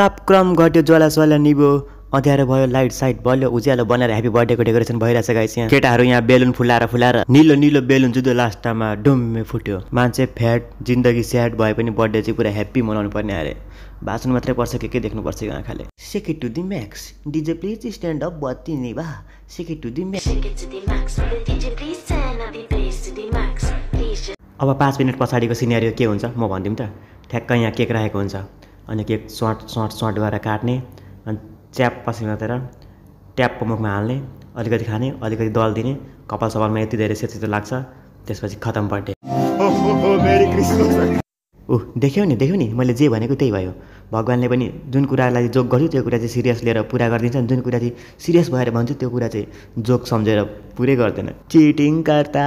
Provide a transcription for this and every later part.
तापक्रम घट्यो, ज्वाला निभ्यो, अँध्यारो भयो, लाइट साइट बल्यो, उज्यालो बनाएर ह्यापी बर्थडेको डेकोरेसन भइरहेछ गाइस। यहाँ केटाहरू यहाँ बेलुन फुलाएर निलो निलो बेलुन जुदो लास्टमा डुम्मे फुट्यो। मान्छे फ्याट, जिन्दगी स्याड भए पनि बर्थडे चाहिँ पुरा ह्याप्पी मनाउनु पर्ने अरे। भाषण मात्रै पर्छ, के देख्नु पर्छ यो आँखाले। Shake it to the max, DJ please stand up, बत्ती निभा। Shake it to the max. अब 5 मिनट पछाडिको सिनेरियो के हुन्छ म भनिदिउँ त। ठ्याक्क यहाँ केक राखेको हुन्छ, अनि केक सर्ट गरेर काट्ने, अनि च्याप पछि मात्र ट्यापको मुखमा हाल्ने, अलिकति खाने, अलिकति दल दिने, कपाल सपालमा यति धेरै सेतो लाग्छ, त्यसपछि खतम बर्थडे। मेरी क्रिसमस। देख्यौ नि मैले जे भनेको त्यही भयो। भगवान्ले पनि जुन कुरालाई जोक गर्छु त्यो कुरा चाहिँ सिरियस लिएर पुरा गरिदिन्छ, जुन कुरा चाहिँ सिरियस भएर भन्छु त्यो कुरा चाहिँ जोक सम्झेर पुरै गर्दैन। चीटिङ करता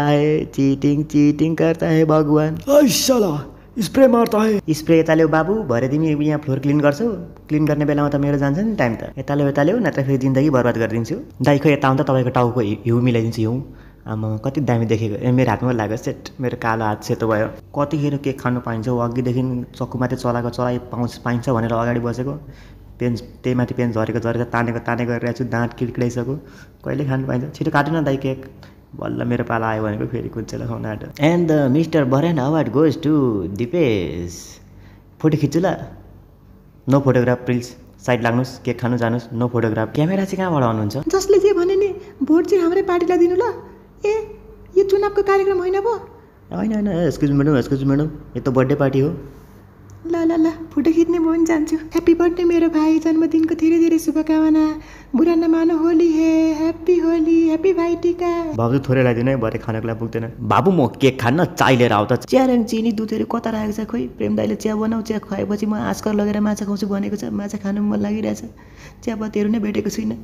है भगवान। स्प्रे मार्ता है। स्प्रे यता ल्याऊ बाबु, भरे तिमी यहाँ फ्लोर क्लिन गर्छौ, क्लिन गर्ने बेलामा त मेरो जान्छ नि टाइम त। यता ल्याऊ नत्र फेरि जिन्दगी बर्बाद गरिदिन्छु। दाइ खै यता आउँदा तपाईँको टाउको हिउँ मिलाइदिन्छु, हिउँ। आमा कति दामी देखेको, मेरो हातमा लाग्यो, सेट मेरो कालो हात सेतो भयो। कतिखेर केक खानु पाइन्छ, अघिदेखि चक्कुमाथि पाइन्छ भनेर अगाडि बसेको, त्यही माथि पेन झरेको तानेको गरिरहेको छु, दाँत किडकिडाइसक्यो, कहिले खानु पाइन्छ। छिटो काटु न दाइ केक, बल्ल मेरो पाला आयो भनेको फेरि कुच्चेर खुवाउन आँट्यो। And the mister barren award goes to Dipesh. Photo खिच्छु ल, नो फोटोग्राफ प्लिज, साइड लाग्नुहोस्, केक खानु जानुहोस्, नो फोटोग्राफ। क्यामेरा चाहिँ कहाँबाट आउनुहुन्छ? जसले जे भने नि भोट चाहिँ हाम्रै पार्टीलाई दिनु ल। ए यो चुनावको कार्यक्रम होइन पो? होइन एक्सक्युज म्याडम यो त बर्थडे पार्टी हो। ल फोटो खिच्ने म पनि जान्छु। ह्याप्पी बर्थडे मेरो भाइ, जन्मदिनको धेरै शुभकामना। बुरा नमानो, होली है, ह्याप्पी होली, ह्याप्पी भाइ टिका। बाबु थोरै लगाइदिनु है, भरे खानको लागि पुग्दैन। बाबु म केक खान्न, चाय लिएर आऊ त। चिया र चिनी दुधहरू कता राखेको छ? खोइ प्रेम दाइले चिया बनाऊ, चिया खुवाएपछि म आजकल लगेर माछा खुवाउँछु भनेको छ। माछा खानु मन लागिरहेछ, चियापत्तीहरू नै भेटेको छुइनँ।